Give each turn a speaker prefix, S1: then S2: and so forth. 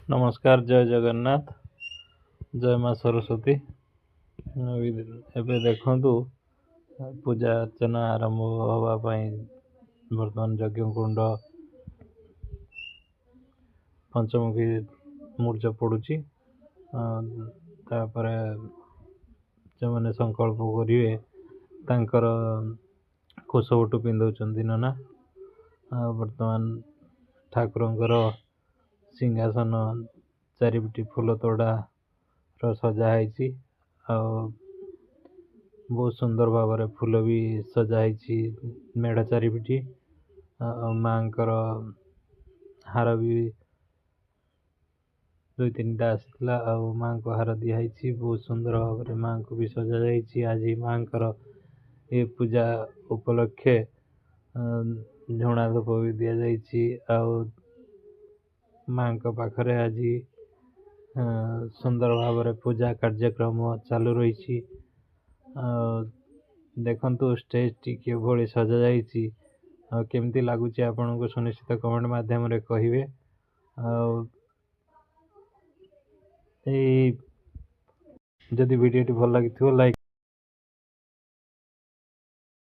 S1: ନମସ୍କାର, ଜୟ ଜଗନ୍ନାଥ, ଜୟ ମା ସରସ୍ୱତୀ। ଏବେ ଦେଖନ୍ତୁ, ପୂଜା ଅର୍ଚ୍ଚନା ଆରମ୍ଭ ହେବା ପାଇଁ ବର୍ତ୍ତମାନ ଯଜ୍ଞକୁଣ୍ଡ ପଞ୍ଚମୁଖୀ ମୁର୍ଜ ପଡ଼ୁଛି। ତାପରେ ଯେଉଁମାନେ ସଂକଳ୍ପ କରିବେ, ତାଙ୍କର କୁଶବଟୁ ପିନ୍ଧଉଛନ୍ତି ନନା। ଆଉ ବର୍ତ୍ତମାନ ଠାକୁରଙ୍କର ସିଂହାସନ ଚାରିପଟି ଫୁଲ ତୋଡ଼ାର ସଜା ହେଇଛି ଆଉ ବହୁତ ସୁନ୍ଦର ଭାବରେ ଫୁଲ ବି ସଜା ହେଇଛି ମେଢ଼ ଚାରିପିଟି। ମାଙ୍କର ହାର ବି ଦୁଇ ତିନିଟା ଆସିଥିଲା ଆଉ ମାଙ୍କୁ ହାର ଦିଆହେଇଛି। ବହୁତ ସୁନ୍ଦର ଭାବରେ ମାଙ୍କୁ ବି ସଜାଯାଇଛି। ଆଜି ମାଙ୍କର ଏ ପୂଜା ଉପଲକ୍ଷେ ଝୁଣା ଧୂପ ବି ଦିଆଯାଇଛି ଆଉ ମାଙ୍କ ପାଖରେ ଆଜି ସୁନ୍ଦର ଭାବରେ ପୂଜା କାର୍ଯ୍ୟକ୍ରମ ଚାଲୁ ରହିଛି। ଆଉ ଦେଖନ୍ତୁ, ଷ୍ଟେଜଟି କିଭଳି ସଜାଯାଇଛି ଆଉ କେମିତି ଲାଗୁଛି ଆପଣଙ୍କୁ, ସୁନିଶ୍ଚିତ କମେଣ୍ଟ ମାଧ୍ୟମରେ କହିବେ। ଆଉ ଏଇ ଯଦି ଭିଡ଼ିଓଟି ଭଲ ଲାଗିଥିବ, ଲାଇକ୍